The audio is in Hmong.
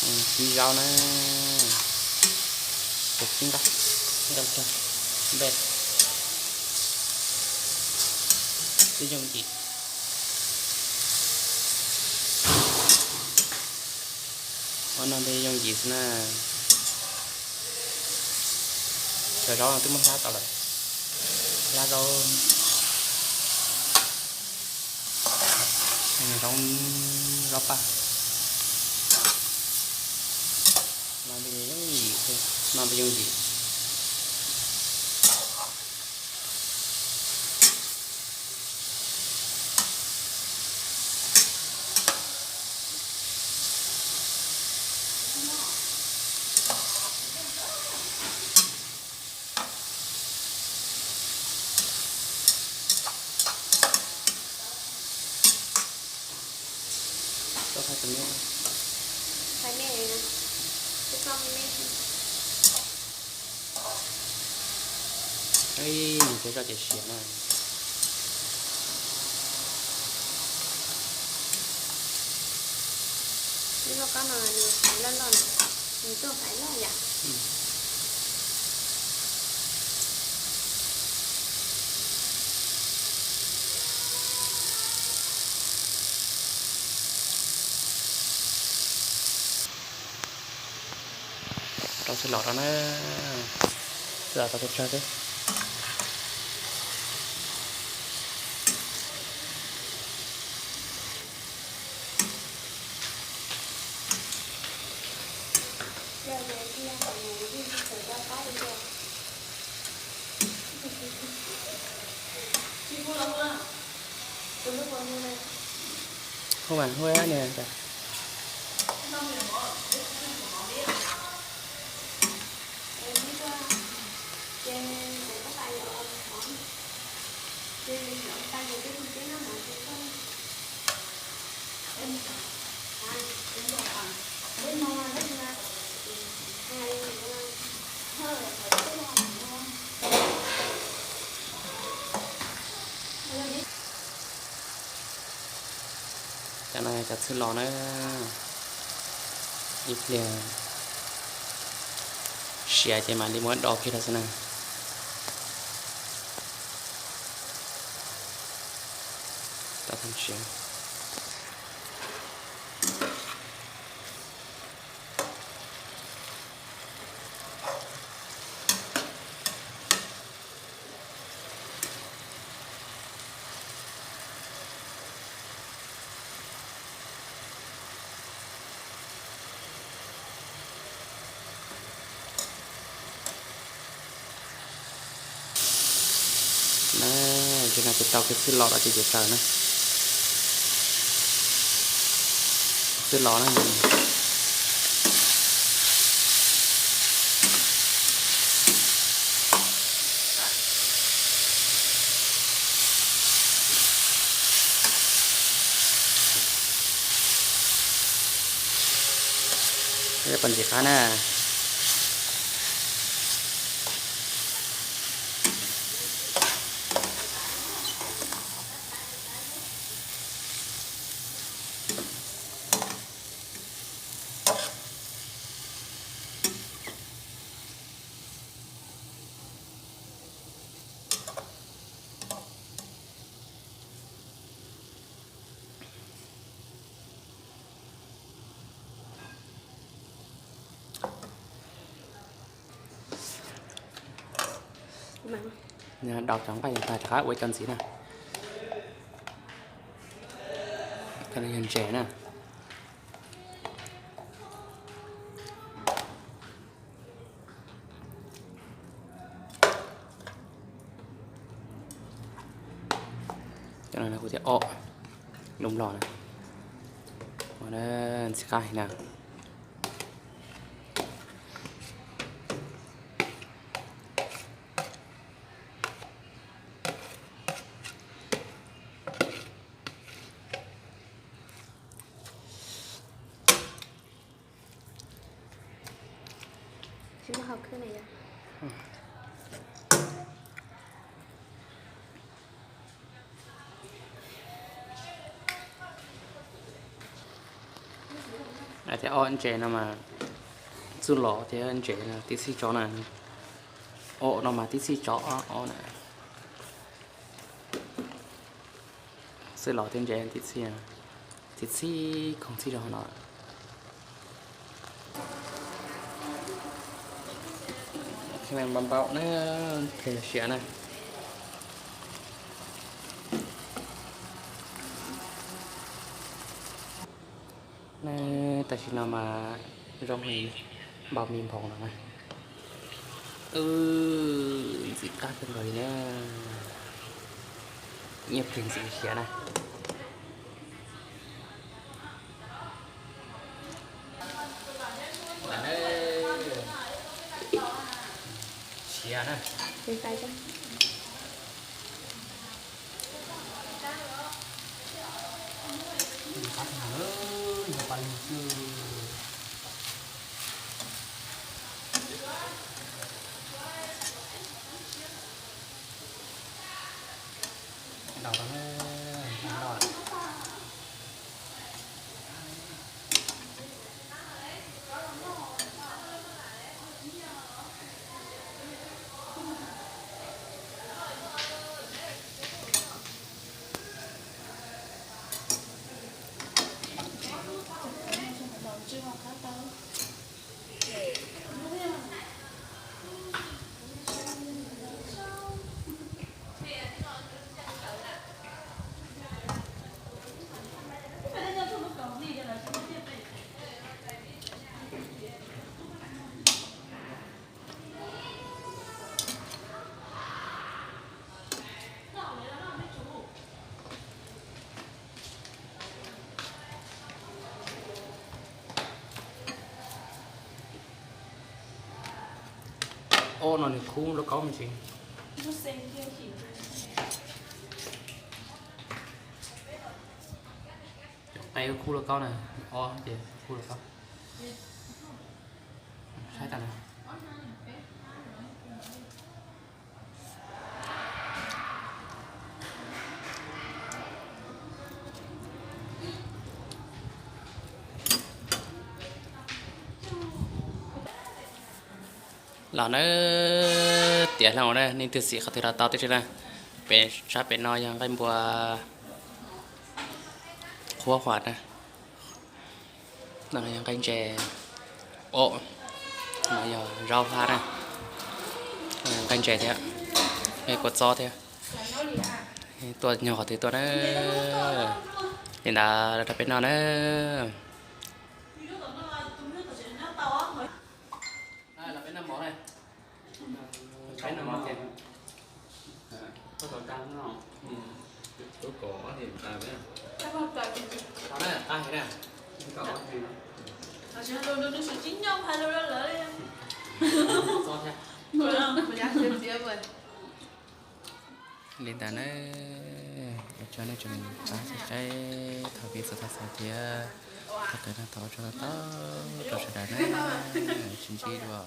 Txiv zaub na, tus txiv nqaij, nqaij rog, npej, twb yooj yim. Ua no npej yooj yim xwb na. Cov zaub no twb muab hlab tau lawm, hlab zaub, zaub, zaub paj, no npej yooj yim, no npej yooj yim. Nws cov zoj ces siav na. Lub lauj kaub no nws faiv loj loj na, nws tuaj faiv loj yom. Rau txhij los rau na, txhij los rau peb tsawg xwb. Hu mas hu niam. Cov no yog cov txhij los na, ib pliag siav ces mam li muab do kiag rau xwb na. Rau tag siav. Na, ces no ces tau kiag txhij los rau ces ces raws na. Txhij los na. Peb pov ntxim qab na. Dau cov nqaij tag rov qab ua cov ntxiv na. Cov no yog ntses na. Cov no kuv thiaj o lub nplog na. Ntxim qab heev na. Ob ntses no mas txuj lom thiab ntses no tib txhij tso na. Ob no mas tib txhij tso ob na. Txuj lom thiab ntses tib txhij, tib txhij khoov txhij rau hauv no. Npau npau na, siav na. Tam sim no mas zoo li npau mi nphoov no na. Ntxim qab kawg nkaus li na. Nyiaj plig ntxim siav na. Siav na. Ob no nws khub lauj kaub me ntsis. Cov qe khub lauj kaub na, ob ces khub lauj kaub. Saib tas na. Los nawb, tiav hlo na, nej twg xim qhov twg los tau tib si na. Pem sab pem no yog nqaij npua qhuav huam na. No yog nqaij ntses, o, no yog zaub hlab na, nqaij ntses thiab, nqaij kua txob thiab. Tuaj nyuag qhov twg tuaj na, li ntawd rau peb noj na. Li ntawd na, ua tsaug nej tseem pab saib thaum pib txog tag xaus thiab. Thaum kawg no thov ua tsaug tau rau sawv daws na, sib ntsib dua.